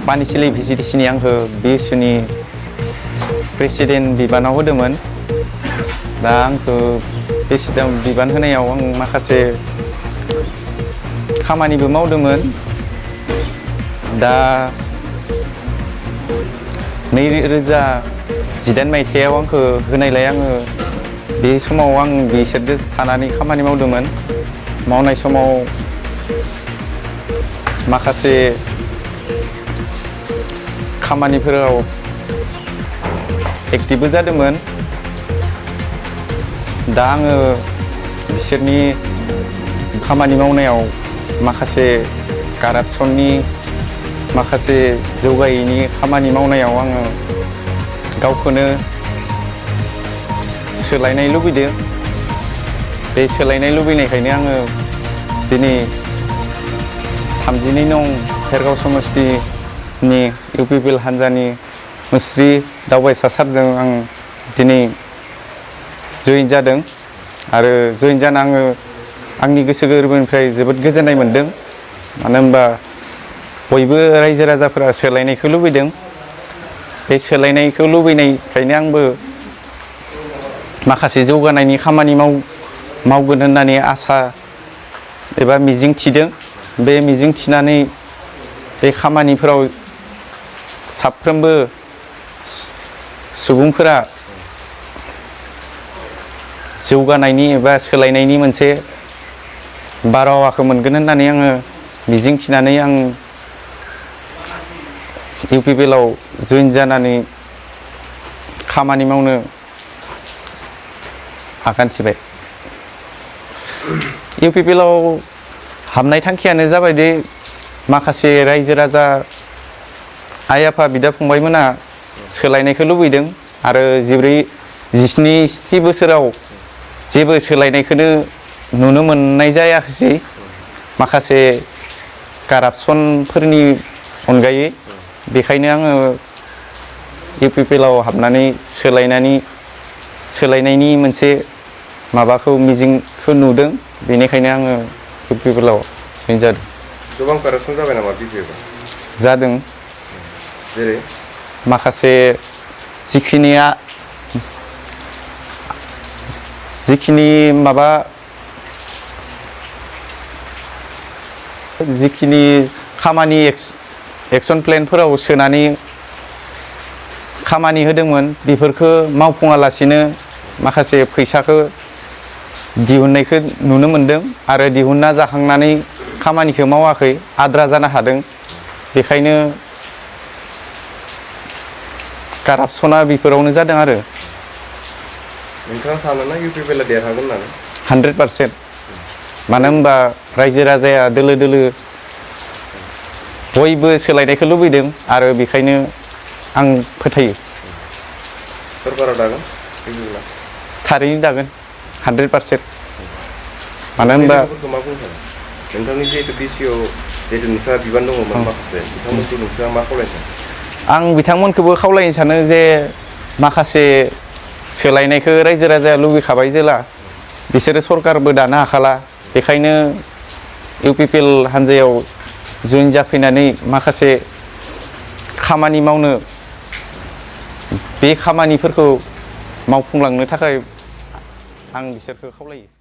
पानिसिलि भिजिडिसिनि आंखौ बिएसयुनि प्रेसिडेन्ट बिबानाव होदोंमोन। दा आंखौ प्रेसिडेन्ट बिबान होनायाव आं माखासे खामानिबो मावदोंमोन। दा 2018 मायथाइयाव आंखौ होनायलाय आङो बे समाव आं बिसोरजों थानानै खामानि मावदोंमोन। मावनाय समाव माखासे खामानिफोराव एक्टिभबो जादोंमोन। दा आङो बिसोरनि खामानि मावनायाव माखासे कारापसननि माखासे जौगायैनि खामानि मावनायाव आङो गावखौनो सोलायनाय लुबैदों। बे सोलायनाय लुबैनायखायनो आङो दिनै 32 नं भेरगाव समस्तिनि इउपिपिएल हान्जानि मुस्रि दावबायसा सारजों आं दिनै जइन जादों आरो जइन जाना आङो आंनि गोसो गोरबोनिफ्राय जोबोद गोजोननाय मोनदों। मानो होनबा बयबो रायजो राजाफोरा सोलायनायखौ लुबैदों। बे सोलायनायखौ लुबैनायखायनो आंबो माखासे जौगानायनि खामानि मावगोन होननानै आसा एबा मिजिं थिदों। बे मिजिं थिनानै बे खामानिफोराव साफ्रोमबो सुबुंफोरा जौगानायनि एबा सोलायनायनि मोनसे बारहावाखौ मोनगोन होननानै आङो मिजिं थिनानै आं इउपिपिएलआव जइन जानानै खामानि मावनो आगान सुरबाय। इउपिपिएलआव हाबनाय थांखियानो जाबाय दि माखासे रायजो राजा आइ आफा बिदा फंबायमोना सोलायनायखौ लुबैदों आरो 17 बोसोराव जेबो सोलायनायखौनो नुनो मोननाय जायाखै माखासे कारापसनफोरनि अनगायै। बेखायनो आङो इउपिपिएलआव हाबनानै सोलायनायनि मोनसे माबाखौ मिजिंखौ नुदों। बेनिखायनो आङो इउपिपिएलआव जइन जादों। गोबां कारापसन जाबाय नामा बिपिएलआव? जादों। जेरै माखासे जिखिनि खामानि एक्सन प्लेनफोराव सोनानै खामानि होदोंमोन बेफोरखौ मावफुङालासिनो माखासे फैसाखौ दिहुननायखौ नुनो मोनदों आरो दिहुनना जाखांनानै खामानिखौ मावाखै, आद्रा जानो हादों। बेखायनो कारापसना बेफोरावनो जादों आरो। नोंथाङा सानोना इउपिपिएलआ देरहागोन होननानै? 100%। मानो होनबा रायजो राजाया दोलो दोलो बयबो सोलायनायखौ लुबैदों आरो बेखायनो आं फोथायो। सरकारा दागोन इउपिपिएलआ? थारैनो दागोन 100%। मानो होनबा मा बुंनो सानो? नोंथांनि जिहेतु डिसिआव जिहेतु नोंथाङा बिबान दङमोन माखासे, बिथांमोनखौ नोंथाङा मा खावलायनो? आं बिथांमोनखौबो खावलायनो सानो जे माखासे सोलायनायखौ रायजो राजाया लुबैखाबाय जेला बिसोरो सरकारबो दानो हाखाला। बेखायनो इउपिपिएल हान्जायाव जइन जाफैनानै माखासे खामानि मावनो, बे खामानिफोरखौ मावफुंलांनो थाखाय आं बिसोरखौ खावलायो।